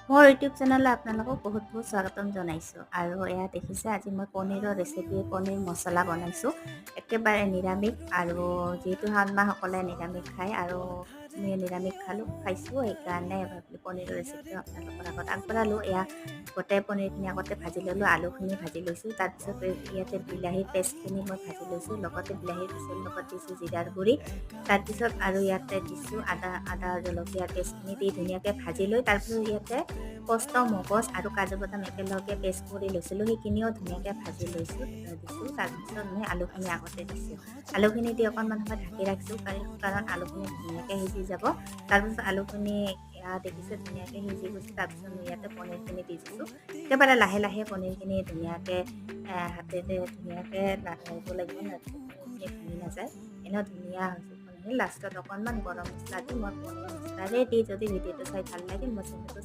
মোৰ ইউটিউব চেনেললৈ আপোনালোকক বহুত বহুত স্বাগতম জনাইছোঁ। আৰু এয়া দেখিছে, আজি মই পনীৰৰ ৰেচিপি, পনীৰ মছলা বনাইছোঁ, একেবাৰে নিৰামিষ। আৰু যিহেতু শাওণ মাহ, সকলোৱে নিৰামিষ খায় আৰু আমি নিৰামিষ খালোঁ, খাইছোঁ, সেইকাৰণে ভাবিলোঁ পনীৰৰ ৰেচিপিটো আপোনালোকৰ আগত আগবঢ়ালোঁ। এয়া গোটেই পনীৰখিনি আগতে ভাজি ল'লোঁ, আলুখিনি ভাজি লৈছোঁ। তাৰপিছত ইয়াতে বিলাহীৰ পেষ্টখিনি মই ভাজি লৈছোঁ। লগতে বিলাহীৰ পেষ্টৰ লগত দিছোঁ জিৰাৰ গুড়ি। তাৰপিছত আৰু ইয়াতে দিছোঁ আদা আদা জলকীয়াৰ পেষ্টখিনি দি ধুনীয়াকৈ ভাজি লৈ, তাৰপিছত ইয়াতে পোস্ত, মগজ আৰু কাজু বাদাম একেলগে পেষ্ট কৰি লৈছিলোঁ, সেইখিনিও ধুনীয়াকৈ ভাজি লৈছোঁ, দিছোঁ। তাৰপিছত মই আলুখিনি আগতে দিছোঁ। আলুখিনি দি অকণমান সময় ঢাকি ৰাখিছোঁ, কাৰণ আলুখিনি ধুনীয়াকৈ সিজি যাব। তাৰপিছত আলুখিনি এয়া দেখিছে, ধুনীয়াকৈ সিজি গৈছে। তাৰপিছত মই ইয়াতে পনীৰখিনি দি দিছোঁ। একেবাৰে লাহে লাহে পনীৰখিনি ধুনীয়াকৈ হাতেৰে ধুনীয়াকৈ লাৰিব লাগিব, পনীৰখিনি ভাঙি নাযায়। এনেও ধুনীয়া হৈছে পনীৰখিনি। লাষ্টত অকণমান গৰম মছলা দি মই পনীৰ মছলা ৰেডি। যদি ভিডিঅ'টো চাই ভাল লাগে, মোৰ চেনেলটো